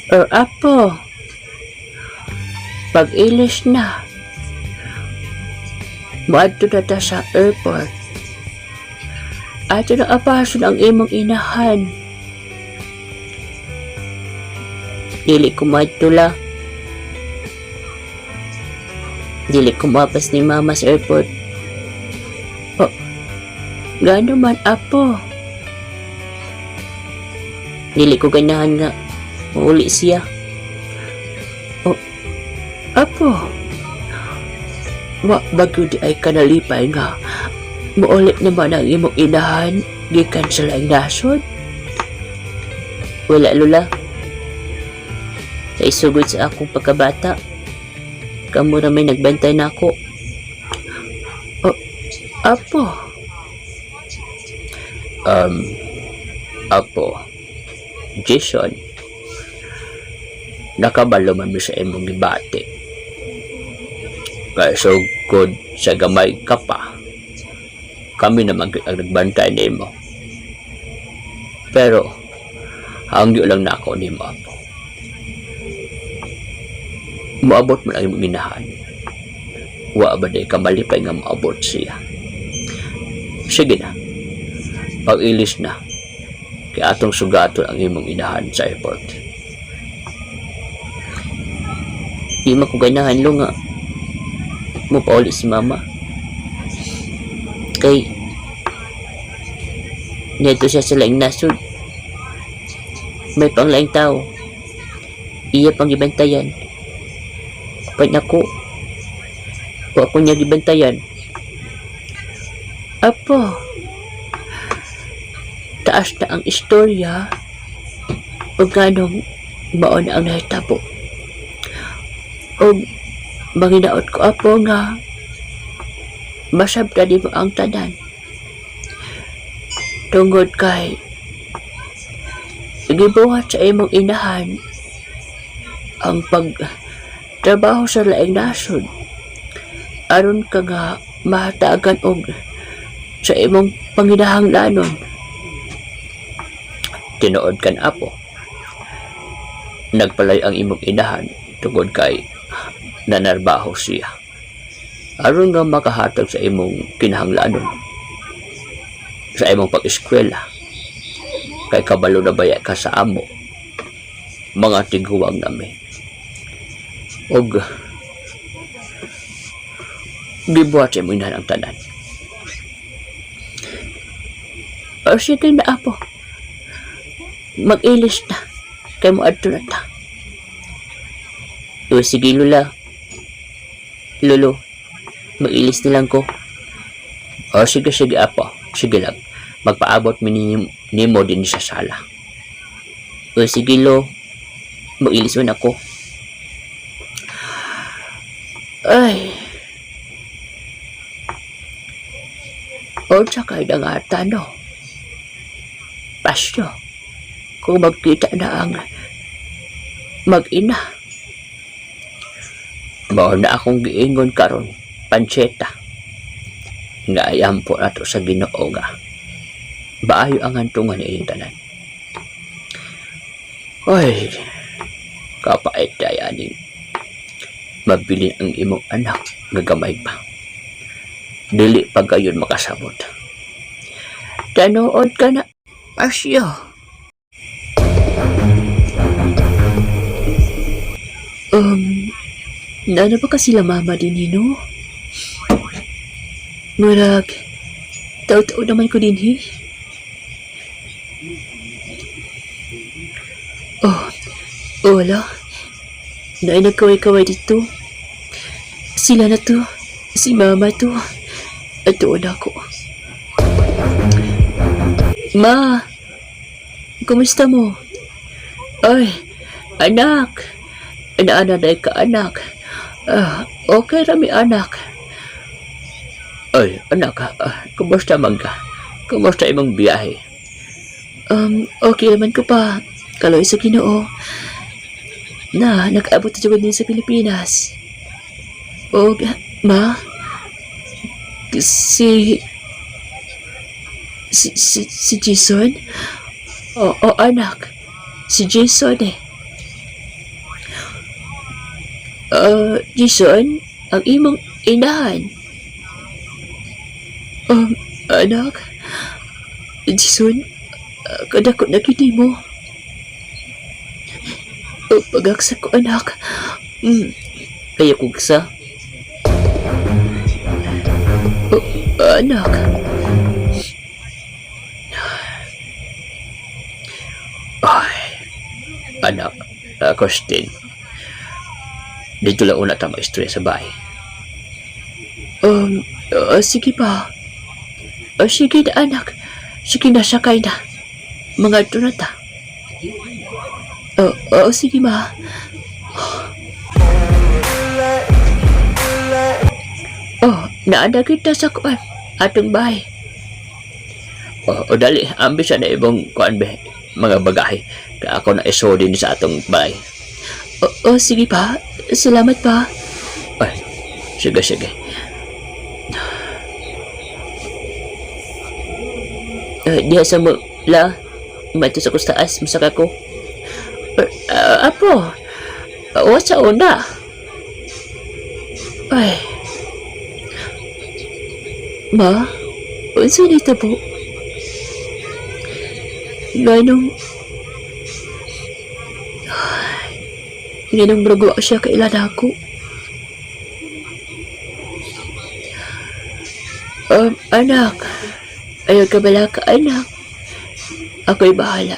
Or apo, pag-ilis na. Moadto na ta sa airport. Ato na apason ang imong inahan. Dili ko moadto la. Dili ko moapas ni mama sa airport. Oh, gano man apo. Dili ko ganahan nga mauli siya. Oh, apo. Wa bagyo di ay kanalipay nga mauli naman ang imong inahan gikan sa laing nasod. Wala, Lola. Sa isugod sa akong pagkabata, kamo ra may nagbantay nako. Oh, apo. Apo, Jason, nakabalo man mi sa imong gibati. Kay sugod sa gamay ka pa, kami naman gyud ang nagbantay nimo. Pero, hangyo lang nako nimo, apo. Moabot man ang imong inahan. Wa ba di ka malipay nga moabot siya? Sige na. Pag-ilis na. Kay atong sugaton ang imong inahan sa airport. Di man ko ganahan, lo, nga mo pauli si mama. Kay neto siya sa laing nasod. May pang laing tao. Iya pang gibantayan. Apan ako, wa ko niya gibantayan. Apo, taas na ang istorya o ganong mao na ang nahitabo. O manginaot ko, apo, nga masabta nimo ang tanan. Tungod kay gibuhat sa imong inahan ang pagtrabaho sa laing nasod aron ka nga mahatagan og sa imong panginahanglanon. Tinuod kan, apo. Nagpalay ang imong inahan tungod kay nanarbaho siya aron nga makahatag sa imong kinahanglanon sa imong pag-eskwela, kay kabalo na baya ka sa amo, mga tiguang nami, og gibuhat sa imong inahan ang tanan. O sige na, apo. Mag-ilis na. Kay mo adto na ta. O sige, Lola. Lolo, mag-ilis na lang ko. O sige, sige, apo. Sige lang. Magpaabot mi nimo din sa sala. O sige, lo. Mag-ilis man ako. Ay. Unsa kay nangata, no? Pasyo. Kung magkita na ang mag-ina. Mao na akong giingon karon, Pancheta. Nga ayampo nato sa Ginoo nga maayo ang hantungan ni inyong tanan. Ay, kapait kay aning mabilin ang imong anak nga gamay pa. Dili pa gayon makasabot. Tanood ka na, Pasyo. Naano ba kasi sila mama din, no? Murag, tao-tao naman ko din, he. Oh, wala. Naay nagkaway-kaway dito. Sila na to. Si mama to. At doon ako. Ma! Kumusta mo? Ay, anak! Ana-ana day ka, anak. Ah, okay rami, anak. Ay, anak, kumusta man ka? Kumusta imong biyahe? Okay naman ko pa. Kaloy sa Ginoo. Na, nag-abot na jud din sa Pilipinas. Og, ma, si Jason? Oo, oh, anak. Si Jason eh. Jason, ang imong inahan. Anak, Jason, kadako na gid mo. Pagaksa ko, anak. Kaya kugsa. Oh, anak. Ay, anak, Christine. Dito lang una ta maistorya sa bahay. Sige pa. Sige na, anak. Sige na, sakay na. Mga na ta. Oo, sige, ma. Oh, naanda kita sa kuan. Atong bahay. Oh, oh, dali. Ambis na ibang kuan be. Mga bagahe. Kaya ako na isodin sa atong bahay. Oh, oh, sige pa. Salamat pa. Ay, sige, sige. Diha sa mo, la. Mato sa kustaas, masaka ko. Apo, wa sa una. Ay. Ma, unsa ni tabo? Nganong Nganong murag wa siya kailan ako. Anak, ayaw ka bala ka, anak. Ako'y bahala.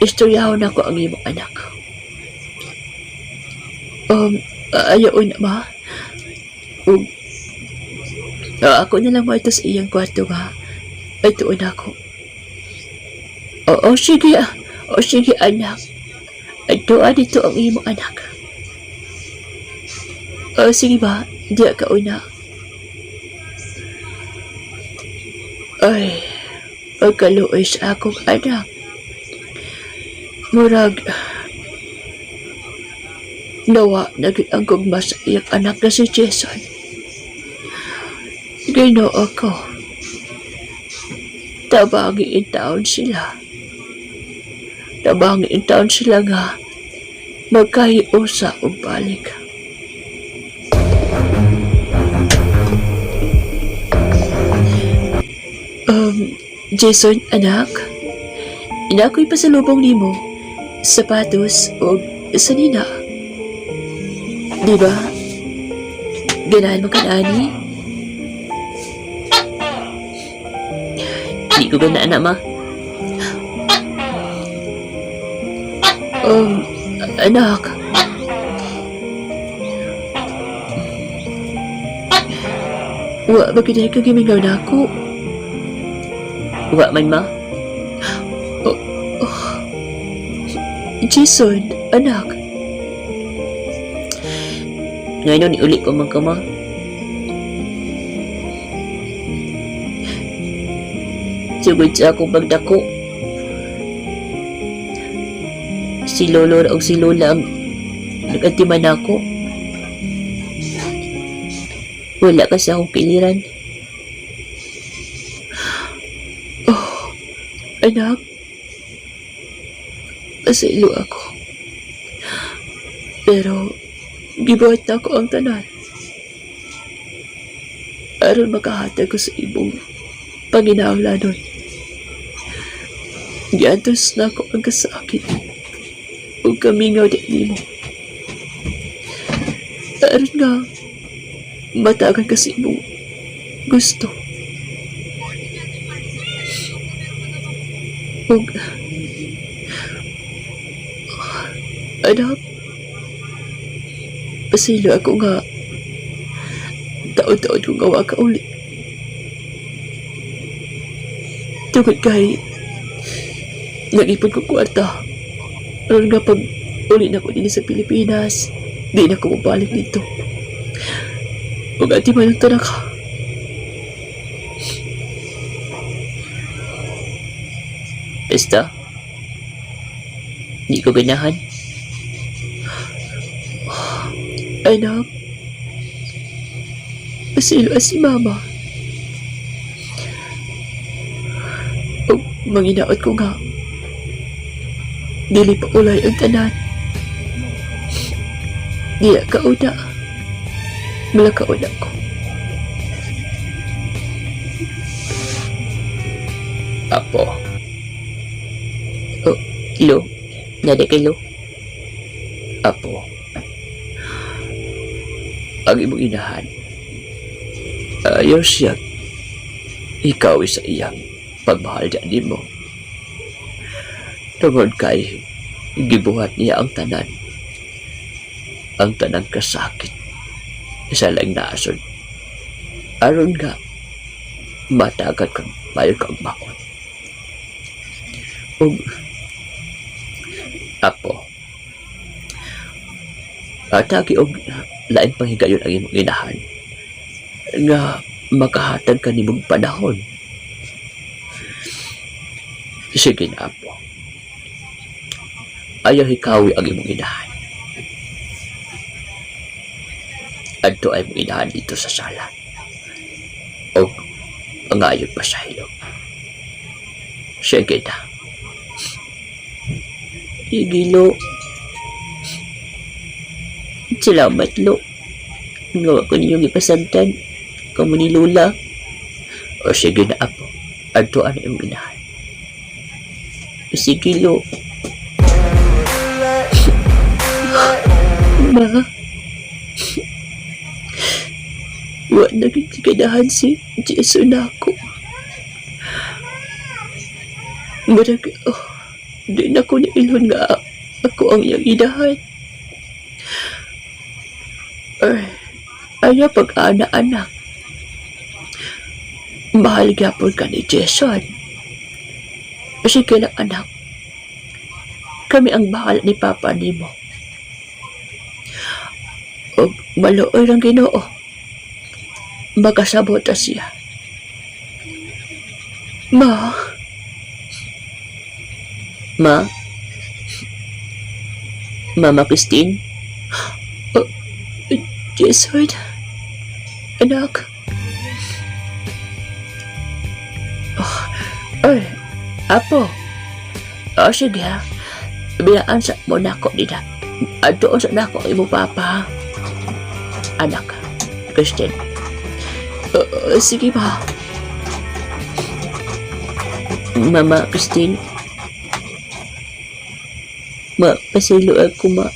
Istoryahon ako ang imong anak. Ayaw na, ma. Ug, ako na lang mo sa iyang kwarto, ma. Ay, tuon ako. Oo, sige ah. O sige, anak. Ay, tuan dito ang imong anak. O, sige ba? Di ka una. Ay, pagkaluoy sa akong anak. Murag, nawa na gyud ang gugma sa iyang anak na si Jason. Ginoo ko. Tabangi intawon sila. Tabangi intawon sila nga magkahiusa og balik. Jason, anak, inako'y pasalubong nimo, sapatos o sanina. Di ba? Ganahan mo ka na, ani? Di ko ganaan na, ma. Anak. Wa ba gyud ka gimingaw na ako? Wa man, ma. Oh. Jason, anak. Ngayon, uli ko man ka, ma. Sugod sa akong pagdako. Si Lolo o si Lola ang nag-antiman ako. Wala kasi akong kiliran. Oh, anak. Pasaylo ako. Pero, gibuhat na ako ang tanan. Aron makahatag ko sa imong panginahanglanon. Giantos na ako ang kasakit ug kamingaw di nimo. Aron nga, matagan ka sa imong gusto. Ug, anak, pasaylo ako nga taon-taon ko nga wa ka uli. Tungod kay nag-ipon ko kwarta. Aron nga pag uli na ko din sa Pilipinas, di na ko mabalik dito. Ug ati man ang tanak ka. Basta, di ko ganahan. Anak, pasaylo si Mama. Ug manginaot ko nga, dili pa ulay ang tanan. Diya ka una. Mulakaw na ko. Apo. Oh, Lo. Nada kay Lo. Apo. Ang imong inahan. Ayaw siya. Ikaw sa iyang pagmahal niya nimo. Tungod kay gibuhat niya ang tanan. Ang tanang kasakit sa laing nason. Aron nga matagat kang mayo kang maon. Ug apo, atagi og lain pang higayon ang imong inahan nga makahatag ka nimong panahon. Sige na, apo. Ayaw hikawi ang imong inahan. Adto ay imong inahan dito sa sala. O pangayon pa sa hilog. Sige na. Sige, Lo. Salamat, Lo. Nga wa ko ninyong ipasagdan. Kamo ni Lola. O sige na, apo. Adto ang imong inahan. Sige, Lo. Ma. Wa na gyud ganahan si Jason nako. Murag, oh, di na ko niilhon nga ako ang iyang inahan. Ay, ayaw pag-ana, anak. Mahal gyapon ka ni Jason. Sige lang, anak. Kami ang bahala ni Papa nimo. Og maluoy ang Ginoo. Makasabot ta siya. Ma. Ma? Mama Christine? Oh, Jason? Anak? Oh, ay, apo. Oh, sige ha. Biyaan sa mo nako dida. Adto sa nako ang imong papa. Anak, Christine. Sige ba? Mama Christine. Ma, pasaylo ako, ma.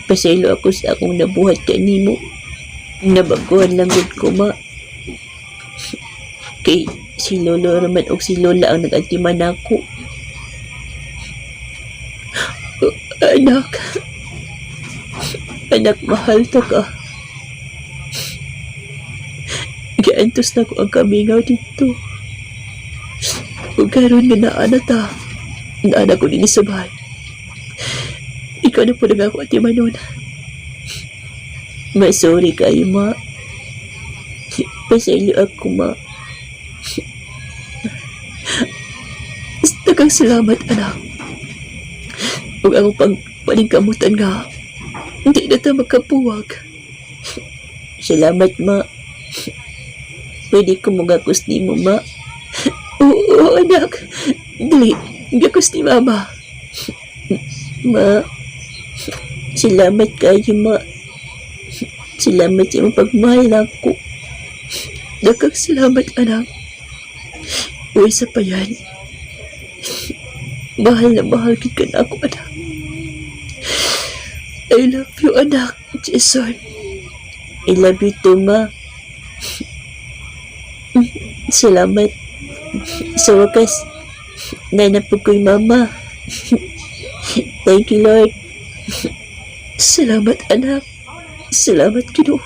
Pasaylo ako sa akong nabuhat kanimo. Nabaguhan lang gud ko, ma. Kay si Lolo raman og si Lola ang nag-antiman nako. Oh, anak. Anak, mahal ta ka. Giantos na ko ang kamingaw dito. Ug karon nga naa na ta. Naa na ko dinhi sa bahay. Ikaw na pud ang ako atimanon. Ma, sorry kayo, ma. Pasaylo ako, ma. Daghang salamat, anak. Ug ako pang paningkamutan nga hindi na ta magkapuwag. Salamat, ma. Pwede ko mugakos nimo, ma. Oo, anak. Dali, gakos ni mama. Ma, salamat kayo, ma. Salamat sa imong pagmahal nako. Daghang salamat, anak. Uy, sa payan. Mahal na mahal gid ka nako, anak. I love you, anak. Jason. I love you too, ma. Salamat. Sa wakas, naa na pud ko'y mama. Thank you, Lord. Salamat, anak. Salamat, Ginoo.